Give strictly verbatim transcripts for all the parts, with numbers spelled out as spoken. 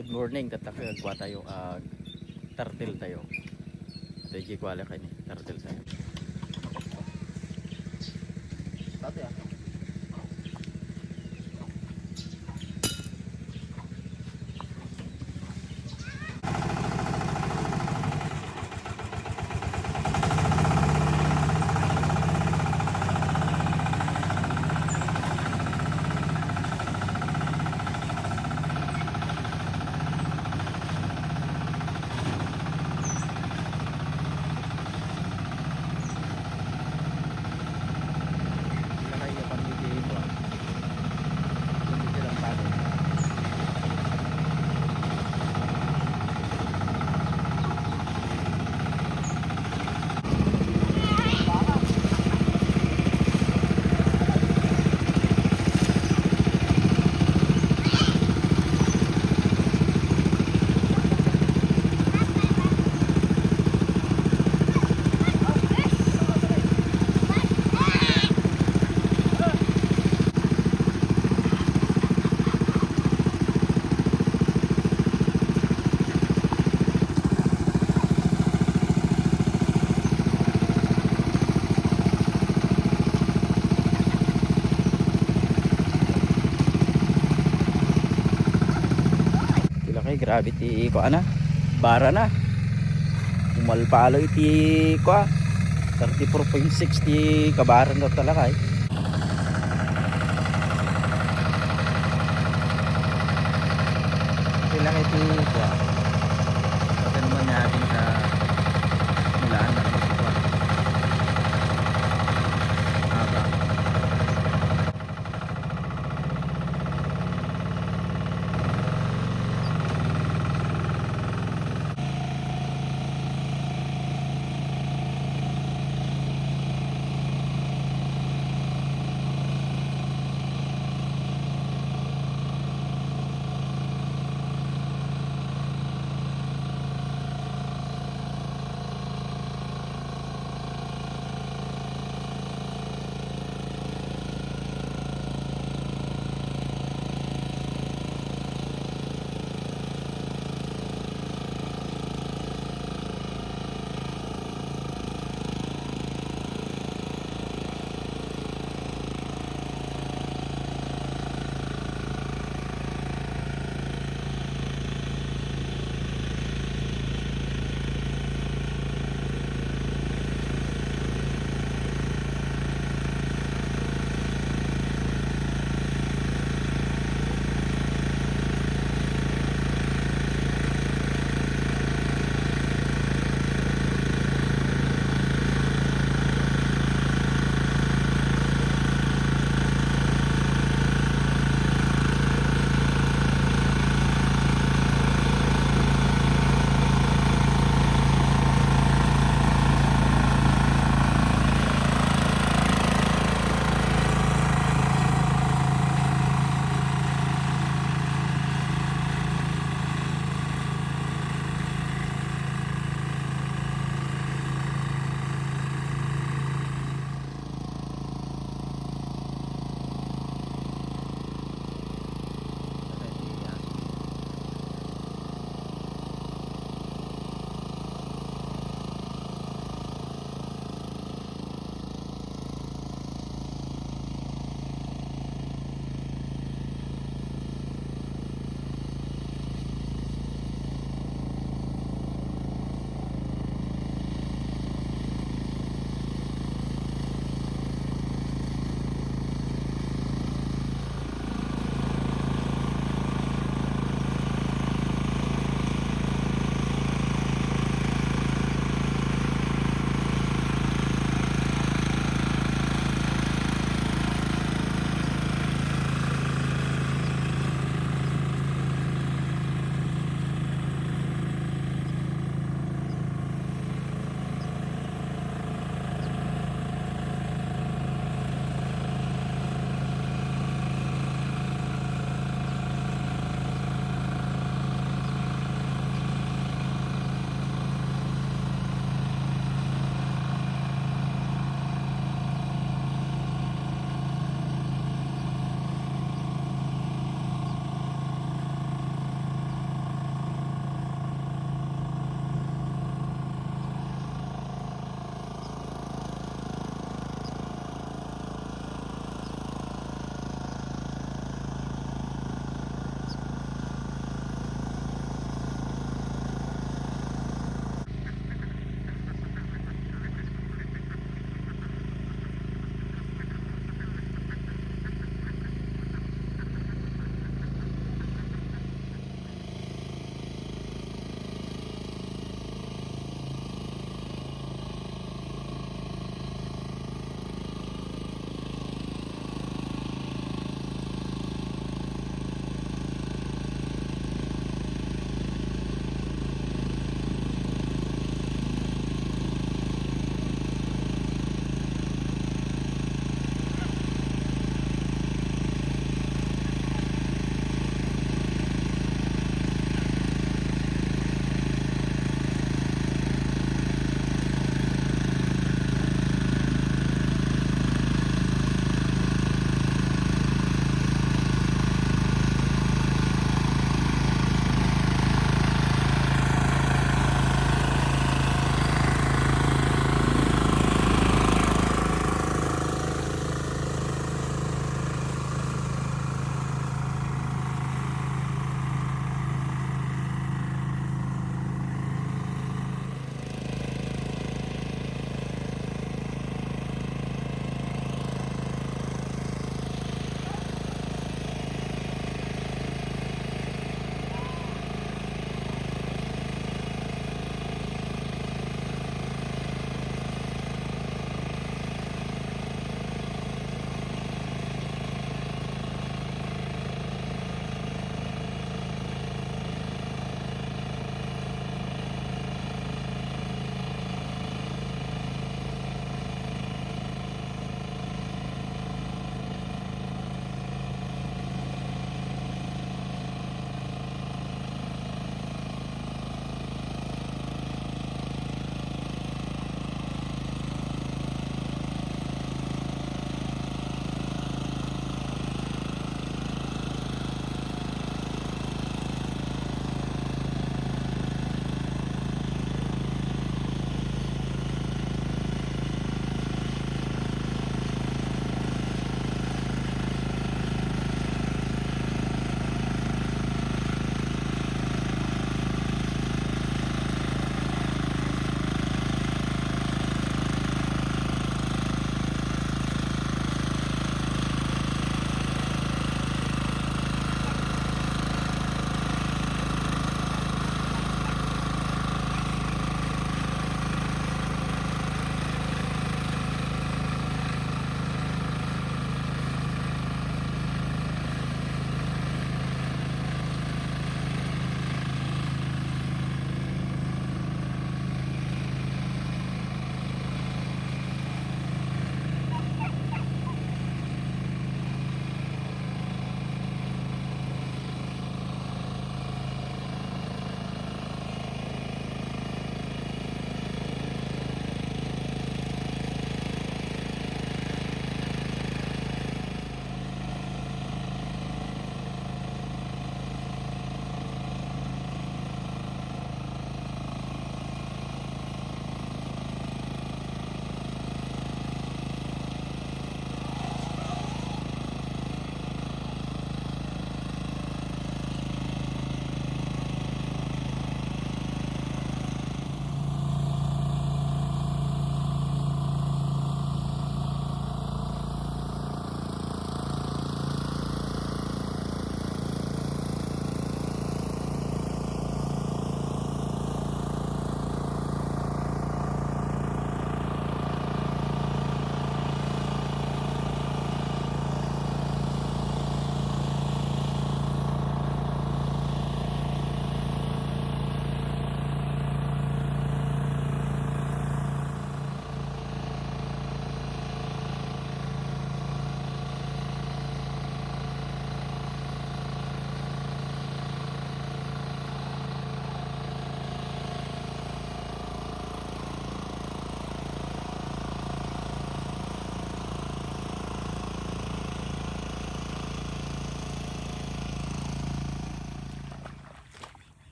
Good morning, katta, agkua tayo, ag-turtle tayo. Ito, igi kuala kayo ni, turtle tayo. Dati, ah. Lakay ka pang dito, ah. Hindi silang pagod. Ito lakay, grabe ti kuana, bara na. Umalpalo iti kua, thirty-four point six ti kabara na talaga, eh. Ito lakay ti kua. Pati naman natin sa mulaan na kua. Aba.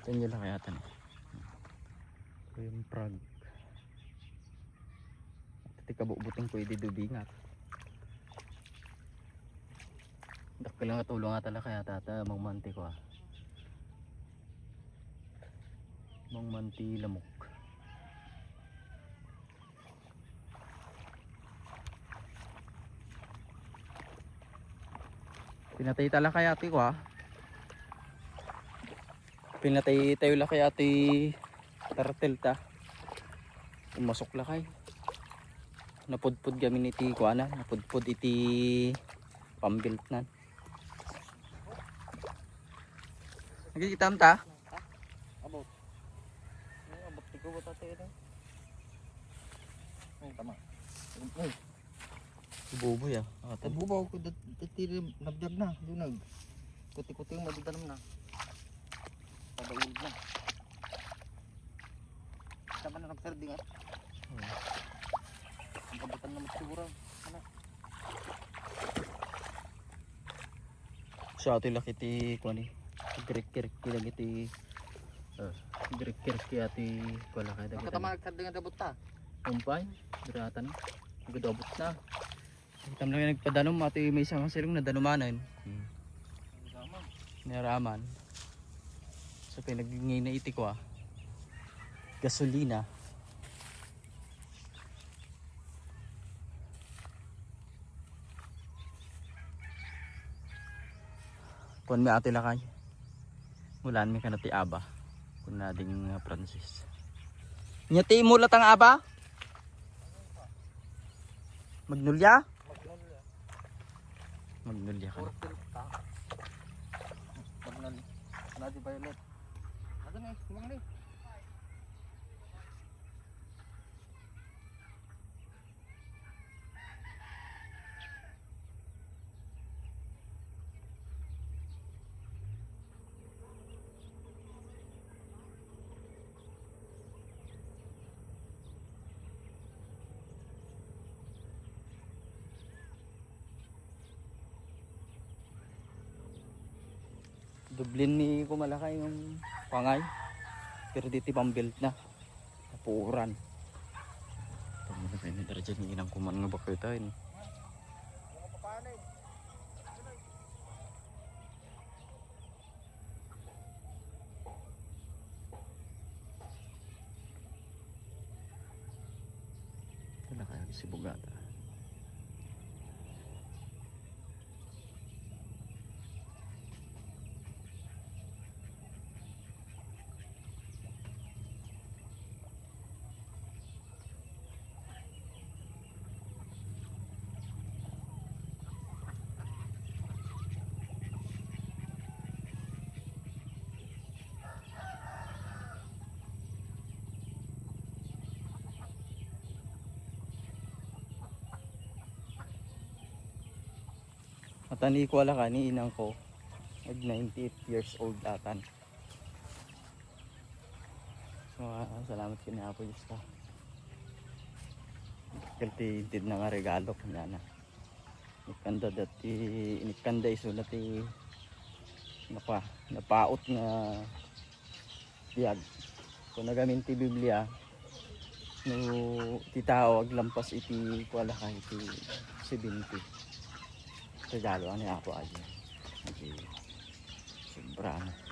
Yan yung lakay ata na. Ito yung frog. Ito ti kabukbuteng ko idi dubingat. Dakkel nga tulong ata lakay ata ata mangmanti ko ah. Mangmanti lamok. Pinatay tala kaya ti kwa. Pinatay tayo la kaya ti turtle ta. Umasok la kay. Napudpud kami ni ti kuana, napudpud iti pambiltnan. Nakikita mo ta? Abot. Ay, abot ti gawat ate ito. Ay, tama. Ay, Buboy ah. Ah, tan- Bubaw ko dat- dati rin nabdag na, dunag. Kuti-kuti yung madidalam na. Padailid na. Tama na nagtarding ah. Hmm. Ang kabutan naman siguro. Ano? Siya ito laki ti kuan eh. Greek Greek lagi ti. Uh, Greek Greek ati kuan laki. Ang katama nagtarding ang dabot ta. Umpay, diratan. Gudabot na. Kita mo lang yung nagpadanom, ati may isang silong na danumanan. Hmm. Naraman. So, pinagingay na iti ko ah. Gasolina. Kuan mi ati lakay. Mulaan mi kana ti aba. Kuna ding uh, Francis. Nya ti imula tang aba? Magnolia? Magnolia. Magnolia ka na. Purple pa. Magnolia. Nadi violet. Ano na eh? Tumang na eh. Dublin ni kumalakay yung pangay. Pero diti pambilt na. Napuran. Pamilya kayo ni Darjan, inang kuman nga bakay tayo. Wala kayo si Bugata. Matani ko ala kani inang ko. Ag ninety-eight years old atan. So, ah, salamat kini Apo Diyos ta. Kalti intid na nga regalo kanya na. Inikanda dati, inikanda isu na ti napa, napaot nga biag. Kung nagamin ti Biblia, no ti tao aglampas iti kuala ka iti seventy. Regalo ni Apo Ayo. Iti sobra na.